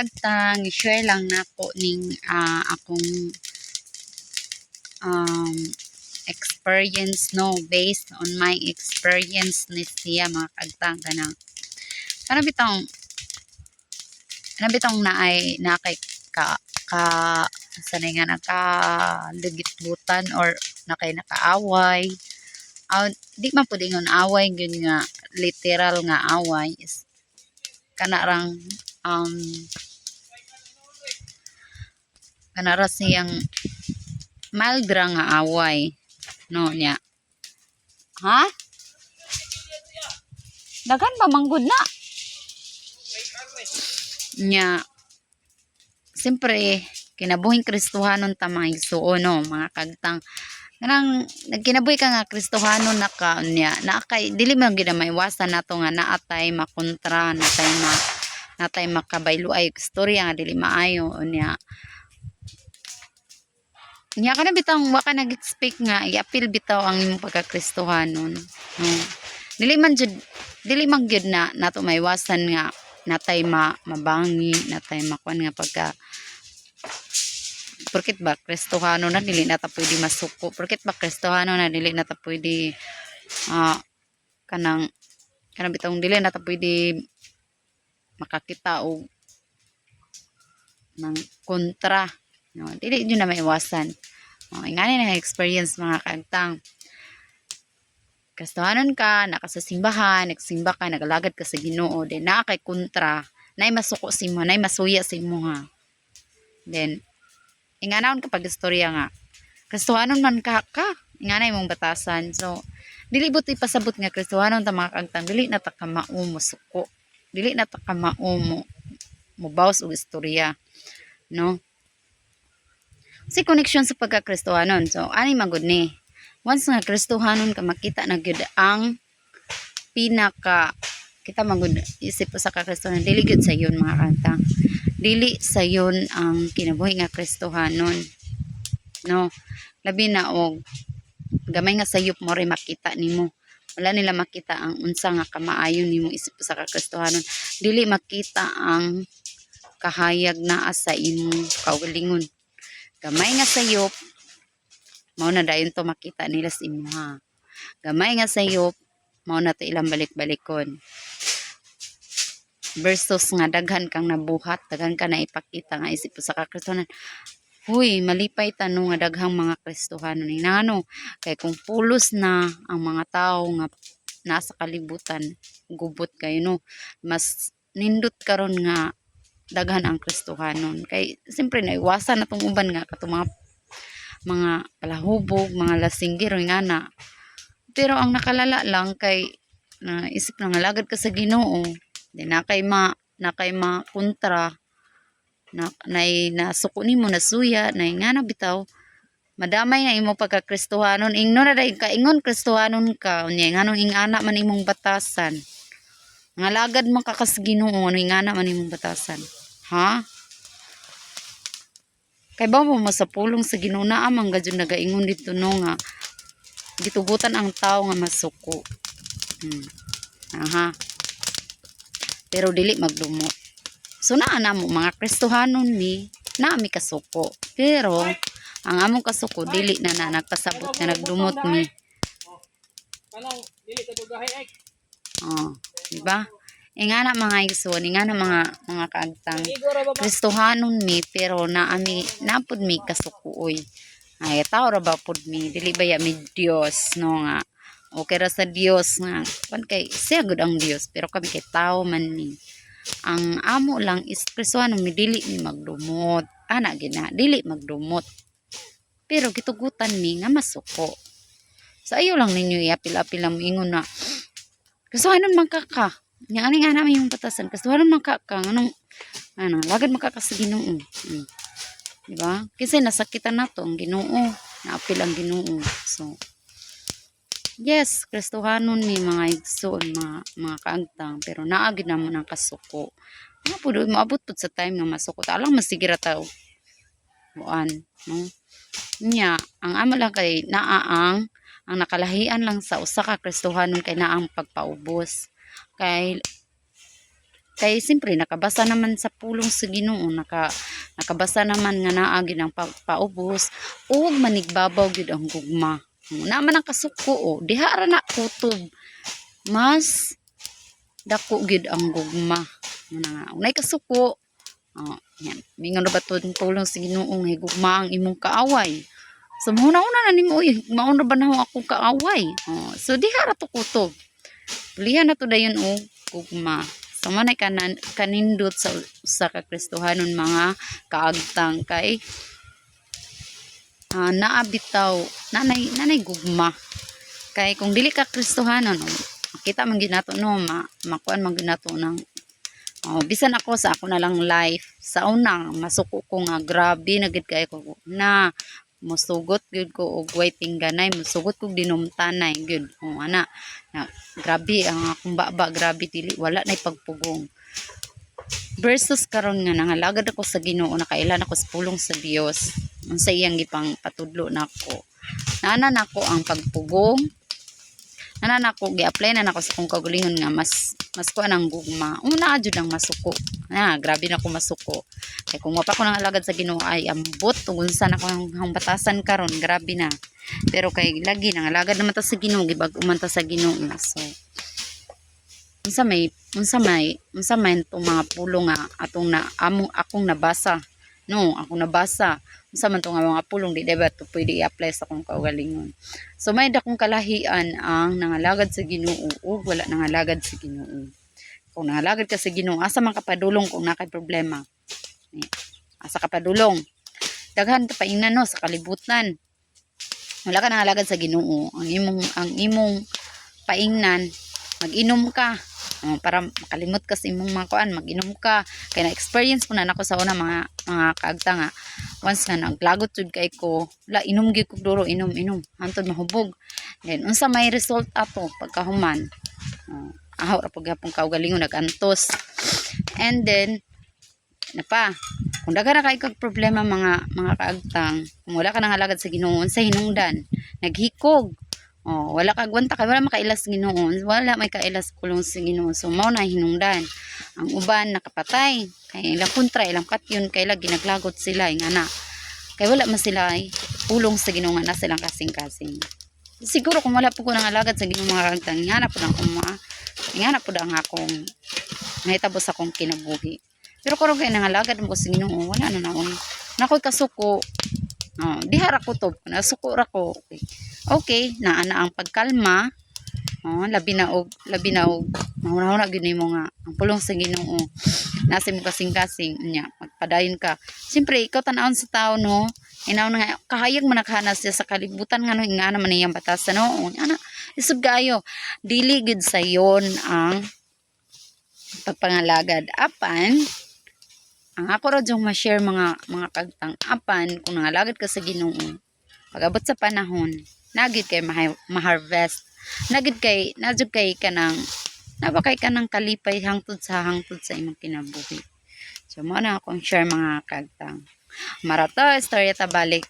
Kaagtang, i-share lang nako ning akong experience, no, based on my experience ni siya, mga kaagtang. Kanang bitong naay na kay ka ka sa nga naka lugitbutan or na kay nakaaway. Di man pud ingon away gyud nga literal nga away, is kana rang kana ra siyang mild ra nga away, no, nya. Ha, daghan ba manggod na nya? Siyempre kinabuhing Kristohanon ta, mga igsuon, no, mga kagtang. Kanang nagkinabuhi ka nga Kristohanon na ka, unya naa kay dili man gyud na maiwasan nato nga naa tay makontra, natay makabaylo ay istorya nga dili maayo. Unya nya kana bitang wa ka nag-expect nga i-appeal bitaw ang imong pagka-Kristohanon, no? Dili man gyud na nato maiwasan nga natay mabangi, natay makuan nga pagka porket ba Kristohano na, dili na ta pwede masuko, porket ba Kristohano na, dili na ta pwede kanang kanang bitawng dili na ta pwede makakita og ng kontra, no? Dili jud na maiwasan, no? Ingani na experience, mga kaagtang. Kristohanon ka, naka sa simbahan, nagsimba ka, nagalagad ka sa Ginoo, then naa kay kontra, naay masuko sa imo, naay masuya sa imo ha. Then inganaon ka pag istorya nga Kristohanon man ka, ingana imong batasan. So dili but ipasabot nga Kristohanon ta, mga kaagtang, dili na ta ka mao mosuko, dili na ta ka mao mo mobawas og istorya, no? Si connection sa pagka-Kristohanon. So ani magud ni, once nga Kristohanon ka, makita na gyud ang pinaka kita magud isip sa ka Kristohanon. Dili gyud sayon, mga kaagtang, dili sayon ang kinabuhi nga Kristohanon, no? Labi na og gamay nga sayop mo rin makita nimo. Wala nila makita ang unsa nga kamaayo nimo isip sa ka Kristohanon. Dili makita ang kahayag naa sa imong kaugalingon. Gamay nga sayop mao na dayon to makita nila sa imuha. Gamay nga sayop mao na to ilang balik-balikon versus nga daghan kang nabuhat, daghan ka na ipakita nga isip sa ka Kristohanon. Huy, malipay ta, no, nga daghang mga Kristohanon ni ngano kay kung pulos na ang mga tao nga nasa kalibutan, gubot kayo, no? Mas nindot karon nga daghan ang Kristohanon kay siyempre naiwasan na tong uban nga katong mga palahubog, mga lasinggero, nga. Pero ang nakalala lang kay na isip na nga lagad ka sa Ginoo, di na kay ma kontra na nay nasuko nimo, nasuya nay nga na bitaw, madamay na imo pagka Kristohanon. Ingnon na dahil ka, ingon Kristohanon ka, unya nganong ingana man imong batasan? Nga lagad man ka kas Ginoo, ano ingana man imong batasan, ha? Kay ba mo sa pulong sa Ginoo naa man gayud nagaingon dito, no, nga gitugutan ang tao nga masuko. Aha, pero dili magdumot. So naa na mo mga Kristohanon ni naa mi kasuko, pero ang among kasuko dili na na nagpasabot nga nagdumot mi. Kanang dili ka dugahi ay. Oh, di ba? Ingana, mga igsoon, ingana mga kaagtang. Igo ra ba ba? Kristohanon mi pero naami napud mi kasukuoy. Ay, tao ra ba pud mi, dili ba ya mi Dios, no, nga okay ra sa Dios nga kan kay siya gud ang Dios, pero kami kay tao man mi. Ang amo lang is Kristohanon mi, dili mi magdumot. Ana gina, dili magdumot. Pero gitugutan mi nga masuko. So ayaw lang ninyo iapil-apil ang ingon na Kristohanon man ka ka. Nya ani nga namin yung batasan. Kristohanon man ka ka. Anong ano, lagad man ka ka sa Ginoo. Di ba? Kasi nasakitan nato ang Ginoo. Naapil ang Ginoo. So, yes, Kristohanon mi, mga igsoon, mga kaagtang, pero naa gyud namo ng kasuko. Nga pud moabot pud sa time nga masuko. Alang masige ra ta buan, no? Nya, ang amo lang kay naa ang nakalahian lang sa usa ka Kristohanon kay naa ang pagpaubos. Kay Kay siyempre nakabasa naman sa pulong sa Ginoo, nakabasa naman nga naa gyud ang paubos ug manigbabaw gyud ang gugma. Na man ang kasuko, oh, diha ra na kutob mas dako gyud ang gugma. Mao na nga unay kasuko, oh, yan. Mingon ra ba to pulong sa Ginoo nga higugma ang imong kaaway? So mahuna-huna na nimo, uy, mauna ba na ho akong kaaway? Oh, so diha ra to kutob. Pulihan na to dayon og gugma. So mao na kanan kanindot sa usa ka Kristohanon, mga kaagtang, kay naa bitaw nanay gugma. Kay kung dili ka Kristohanon, oh, makita man gyud nato, no, makuan man gyud nato ng, oh, bisan ako sa ako na lang life sa una, masuko ko nga grabe na gid kay ko na musugot gyud ko og way tingganay, musugot kog dinumtanay gyud, oh, ana na, grabe ang akong baba, grabe, dili, wala nay pagpugong, versus karon nga nangalagad ako sa Ginoo, nakailan ako sa pulong sa Dios, unsa iyang gipang patudlo nako, naana nako ang pagpugong, nana nako gi-apply na nako sa akong kaugalingon nga mas mas kuan ang gugma. Una jud ang masuko na, grabe na ko masuko, kay kung wa pa ko nangalagad sa Ginoo ay ambot ug unsa na ko ang batasan karon, grabe na. Pero kay lagi nangalagad naman ta sa Ginoo, gibag-o man ta sa Ginoo, so unsa may itong mga pulong nga atong na among akong nabasa, no, akong nabasa, unsa man to nga mga pulong, di ba to pwede i-apply sa akong kaugalingon? So may dakong kalahian ang nangalagad sa Ginoo ug wala nangalagad sa Ginoo. Kung nangalagad ka sa Ginoo, asa man ka padulong kung naa kay problema? Eh, asa ka padulong? Daghan ka paingnan, no, sa kalibutan. Wala ka nangalagad sa Ginoo, ang imong paingnan, mag-inom ka. Oh, para makalimot ka sa imong mga kuan, mag-inom ka. Kay na experience ko na nako sa una, mga kaagta, nga once nga naglagot jud kay ko, wala, inom gyud kog duro, inom inom hantod mahubog. Then unsa may result ato pagkahuman? Oh, ahaw ra pud gihapon kaugalingon, nag-antos. And then na pa kung daghan na kay kag problema, mga kaagtang, kung wala ka nangalagad sa Ginoo, sa hinungdan naghikog. Oh, wala ka gwanta kay wala makailas Ginoo, wala may kailas pulong sa Ginoo. So mao na hinungdan. Ang uban nakapatay kay ilang kontra, ilang patyon, kay lagi naglagot sila ingana. Kay wala man sila ay pulong sa Ginoo nga na silang kasing-kasing. Siguro kung wala po ko nangalagad sa Ginoo, mga kaagtang, ingana po ang akong mga ingana po ang akong nahitabo sa akong kinabuhi. Pero karon kay nangalagad mo ko sa Ginoo, wala na naon. Nakoy kasuko. Oh, diha ra ko to. Nasuko ra ko. Okay, naa na ang pagkalma. Oh, labi na og mahuna-huna gyud nimo nga ang pulong sa Ginoo nasa imong kasing-kasing, unya magpadayon ka. Siyempre ikaw tan-awon sa tao, no. Inaw na nga kahayag man nakahanas siya sa kalibutan nga no, ingana man iyang batasan, no. Ana isog kaayo, dili gyud sayon ang pagpangalagad. Apan ang ako ra jung ma-share, mga kagtang, apan kung nangalagad ka sa Ginoo, pag-abot sa panahon nagid kay ma-harvest, nagid kay nadjud kay kanang naba kay kanang kalipay hangtod sa imong kinabuhi. So mao na akong share, mga kagtang. Marato istorya ta balik.